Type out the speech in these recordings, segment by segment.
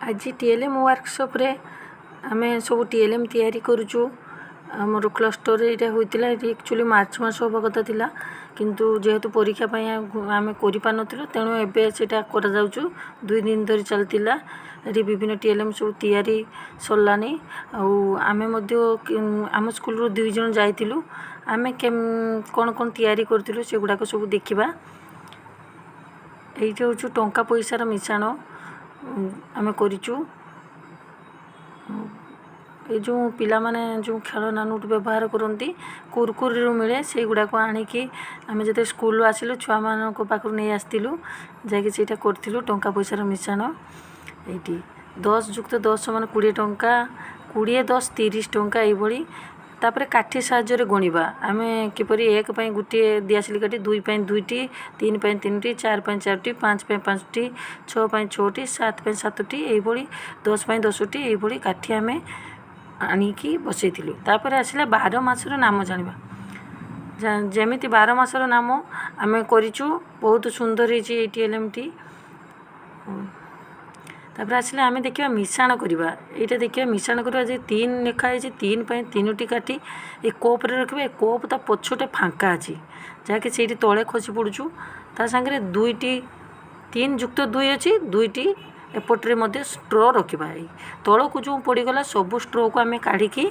ଆଜି TLM ୱାର୍କସପ୍ରେ ଆମେ ସବୁ TLM ତିଆରି କରୁଛୁ। ଆମର କ୍ଲଷ୍ଟରରେ ଏଇଟା ହୋଇଥିଲା। ଏଠି ଆକ୍ଚୁଆଲି ମାର୍ଚ୍ଚ ମାସ ହେବା କଥା ଥିଲା, କିନ୍ତୁ ଯେହେତୁ ପରୀକ୍ଷା ପାଇଁ ଆମେ କରିପାରିନଥିଲୁ, ତେଣୁ ଏବେ ସେଇଟା କରାଯାଉଛୁ। 2 ଦିନ ଧରି ଚାଲିଥିଲା। ଏଠି ବିଭିନ୍ନ TLM ସବୁ ତିଆରି ସରିଲାଣି। ଆଉ ଆମେ ମଧ୍ୟ ଆମ ସ୍କୁଲରୁ ଦୁଇ ଜଣ ଯାଇଥିଲୁ। ଆମେ କ'ଣ କ'ଣ ତିଆରି କରିଥିଲୁ, ସେଗୁଡ଼ାକ ସବୁ ଦେଖିବା। ଏଇଠି ହେଉଛି ଟଙ୍କା ପଇସାର ମିଶାଣ ଆମେ କରିଛୁ। ଏ ଯେଉଁ ପିଲାମାନେ ଯେଉଁ ଖେଳନା ନୋଟ୍ ବ୍ୟବହାର କରନ୍ତି, କୁରକୁରିରୁ ମିଳେ, ସେଇଗୁଡ଼ାକୁ ଆଣିକି ଆମେ ଯେତେବେଳେ ସ୍କୁଲରୁ ଆସିଲୁ, ଛୁଆମାନଙ୍କ ପାଖରୁ ନେଇ ଆସିଥିଲୁ। ଯାଇକି ସେଇଟା କରିଥିଲୁ ଟଙ୍କା ପଇସାର ମିଶାଣ। ଏଇଠି 10 ଯୁକ୍ତ 10 ସମାନ 20 ଟଙ୍କା, 20 10 30 ଟଙ୍କା, ଏଇଭଳି। ତାପରେ କାଠି ସାହାଯ୍ୟରେ ଗଣିବା ଆମେ କିପରି। ଏକ ପାଇଁ ଗୋଟିଏ ଦିଆସିଲି କାଠି, ଦୁଇ ପାଇଁ ଦୁଇଟି, ତିନି ପାଇଁ ତିନିଟି, ଚାରି ପାଇଁ ଚାରୋଟି, ପାଞ୍ଚ ପାଇଁ ପାଞ୍ଚଟି, ଛଅ ପାଇଁ ଛଅଟି, ସାତ ପାଇଁ ସାତଟି, ଏଇଭଳି 10 ପାଇଁ 10ଟି, ଏଇଭଳି କାଠି ଆମେ ଆଣିକି ବସେଇଥିଲୁ। ତାପରେ ଆସିଲା 12 ମାସର ନାମ ଜାଣିବା। ଯେମିତି 12 ମାସର ନାମ ଆମେ କରିଛୁ, ବହୁତ ସୁନ୍ଦର ହେଇଛି ଏଇ TLMଟି। ତାପରେ ଆସିଲେ ଆମେ ଦେଖିବା ମିଶାଣ କରିବା। ଏଇଟା ଦେଖିବା ମିଶାଣ କରିବା ଯେ ତିନି ଲେଖା ହେଇଛି, ତିନି ପାଇଁ ତିନୋଟି କାଠି ଏ କପ୍ରେ ରଖିବା। ଏ କପ୍ ତା ପଛଟେ ଫାଙ୍କା ଅଛି, ଯାହାକି ସେଇଠି ତଳେ ଖସି ପଡ଼ୁଛୁ। ତା ସାଙ୍ଗରେ ଦୁଇଟି, 3 ଯୁକ୍ତ 2 ଅଛି, ଦୁଇଟି ଏପଟରେ ମଧ୍ୟ ଷ୍ଟ୍ର ରଖିବା। ଏଇ ତଳକୁ ଯେଉଁ ପଡ଼ିଗଲା, ସବୁ ଷ୍ଟ୍ରକୁ ଆମେ କାଢ଼ିକି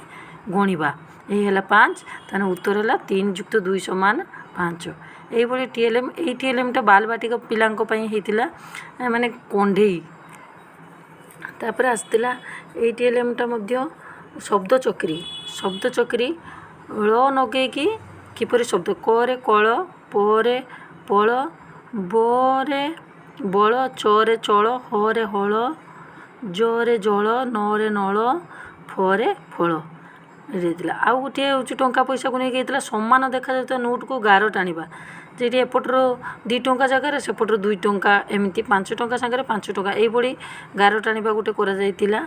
ଗଣିବା। ଏଇ ହେଲା ପାଞ୍ଚ। ତାହେଲେ ଉତ୍ତର ହେଲା 3 ଯୁକ୍ତ 2 ସମାନ ପାଞ୍ଚ। ଏଇଭଳି TLM। ଏଇ TLMଟା ବାଲବାଟିକା ପିଲାଙ୍କ ପାଇଁ ହେଇଥିଲା, ମାନେ କଣ୍ଢେଇ। ତାପରେ ଆସିଥିଲା ଏଇ TLMଟା ମଧ୍ୟ ଶବ୍ଦ ଚକ୍ରି। ଶବ୍ଦ ଚକ୍ରି ଳ ନଗେଇକି କିପରି ଶବ୍ଦ, କରେ କଳ, ପରେ ପଳ, ବରେ ବଳ, ଚରେ ଚଳ, ହରେ ହଳ, ଜରେ ଜଳ, ନରେ ନଳ, ଫରେ ଫଳ, ଏଇଠି ହେଇଥିଲା। ଆଉ ଗୋଟିଏ ହେଉଛି ଟଙ୍କା ପଇସାକୁ ନେଇକି ହେଇଥିଲା। ସମାନ ଦେଖାଯାଉଥିବା ନୋଟ୍କୁ ଗାର ଟାଣିବା। ଯେଠି ଏପଟର 2 ଟଙ୍କା ଜାଗାରେ ସେପଟର 2 ଟଙ୍କା, ଏମିତି 5 ଟଙ୍କା ସାଙ୍ଗରେ 5 ଟଙ୍କା, ଏଇଭଳି ଗାର ଟାଣିବା ଗୋଟେ କରାଯାଇଥିଲା।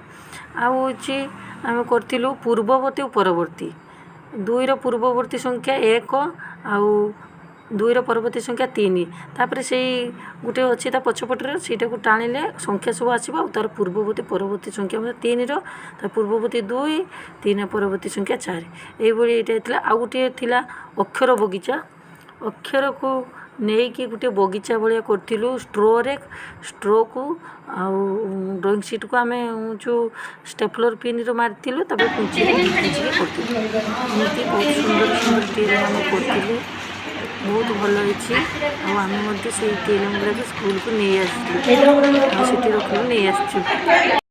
ଆଉ ହେଉଛି ଆମେ କରିଥିଲୁ ପୂର୍ବବର୍ତ୍ତୀ ଓ ପରବର୍ତ୍ତୀ। ଦୁଇର ପୂର୍ବବର୍ତ୍ତୀ ସଂଖ୍ୟା ଏକ ଆଉ ଦୁଇର ପରବର୍ତ୍ତୀ ସଂଖ୍ୟା ତିନି। ତାପରେ ସେଇ ଗୋଟେ ଅଛି ତା ପଛପଟରେ, ସେଇଟାକୁ ଟାଣିଲେ ସଂଖ୍ୟା ସବୁ ଆସିବ ଆଉ ତା'ର ପୂର୍ବବର୍ତ୍ତୀ ପରବର୍ତ୍ତୀ ସଂଖ୍ୟା ମଧ୍ୟ। ତିନିର ତା ପୂର୍ବବର୍ତ୍ତୀ ଦୁଇ, ତିନିର ପରବର୍ତ୍ତୀ ସଂଖ୍ୟା ଚାରି, ଏଇଭଳି ଏଇଟା ହେଇଥିଲା। ଆଉ ଗୋଟିଏ ଥିଲା ଅକ୍ଷର ବଗିଚା। ଅକ୍ଷରକୁ ନେଇକି ଗୋଟିଏ ବଗିଚା ଭଳିଆ କରିଥିଲୁ ଷ୍ଟ୍ରରେ। ଷ୍ଟ୍ରକୁ ଆଉ ଡ୍ରଇଂ ସିଟ୍କୁ ଆମେ ଯେଉଁ ଷ୍ଟେପଲର୍ ପିନ୍ରେ ମାରିଥିଲୁ, ତାପରେ କୁଞ୍ଚିରେ କୁଞ୍ଚିକି କରିଥିଲୁ। ଏମିତି ବହୁତ ସୁନ୍ଦର ସୁନ୍ଦର TLM ଆମେ କରିଥିଲୁ। ବହୁତ ଭଲ ହେଇଛି। ଆଉ ଆମେ ମଧ୍ୟ ସେଇ TLM ଗୁଡ଼ାକ ସ୍କୁଲକୁ ନେଇ ଆସିଥିଲୁ ଆଉ ସେଠି ରଖିଲୁ, ନେଇ ଆସିଛୁ।